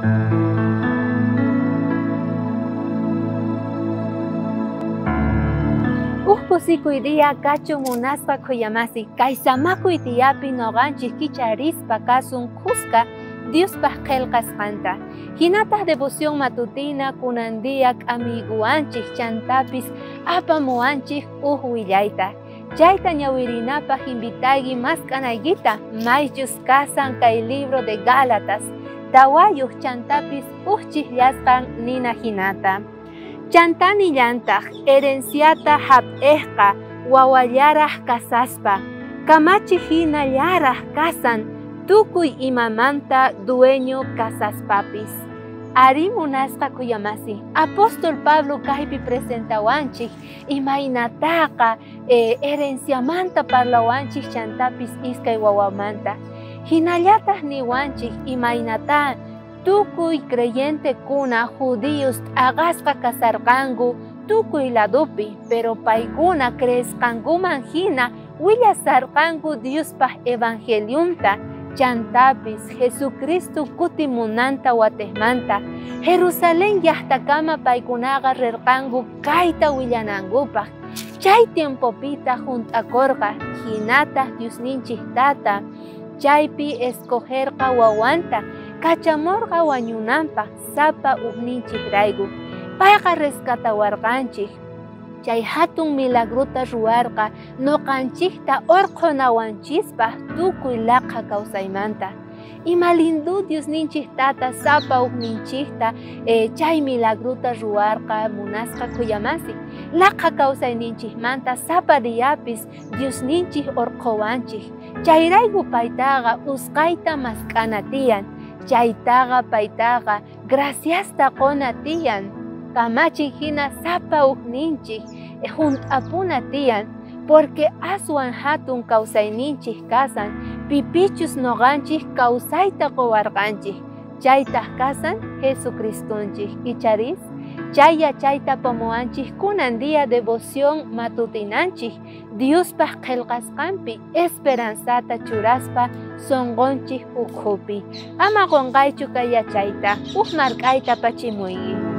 Uj kusikuy día kachun munasqa khuyamasi kay samakuy diapi noqanchik kicharispa kasun khuska Diospaj qhelqasqanta. Hinataq devoción matutina kunan día k'amiguwanchik chantapis apamuwanchik uj willayta. Chayta ñawirinapaj invitayki mask'anaykita maychus kasan kay libro de Gálatas tawayuq chantapis uj chijllasqan nina hinata. Chantanillantaq herenciata hap'ejqa wawallaraj kasaspa kamachi hinallaraj kasan tukuy imamanta dueño kasaspapis. Ari munasqa khuyamasi apóstol Pablo kaypi presentawanchik imaynataqa herenciamanta parlawanchik chantapis iskay wawamanta. Hinallataq niwanchik imaynata tukuy creyentekuna judíos t'aqasqa kasarqanku tukuy ladopi, pero paykuna creesqankuman hina willasarqanku Diospaj evangeliumta chantapis Jesucristo kutimunanta watejmanta Jerusalén llaqtakama paykunaqa rirqanku kayta willanankupaj. Chay tiempopita junt'akorqa hinataq Diosninchik tata chaypi escogerqa wawanta kachamorqa wañunanpaj sapa ujninchikrayku. Payqa rescatawarqanchik chay hatun milagrota ruwarqa noqanchikta urqhunawanchispaj tukuy laqha kawsaymanta. Ima lindu Diosninchik tata sapa ujninchikta chay milagrota ruwarqa munasqa khuyamasi. Laqha kawsayninchikmanta sapa diapis Diosninchik urqhuwanchik. Chayrayku paytaqa usqhayta mask'ana tiyan. Chaytaqa paytaqa graciasta quna tiyan. Kamachin hina sapa ujninchik junt'apuna tiyan, porque aswan hatun kawsayninchik kasan pipichus noqanchik kawsayta quwarqanchik. Chaytaq kasan Jesucristonchik. Icharis chay yachayta apamuwanchik kunan día devoción matutinanchik Diospaj qhelqasqanpi esperanzata churaspa sunqunchik ukhupi. Ama qunqaychu kay yachayta uj mark'ayta pachimuyki.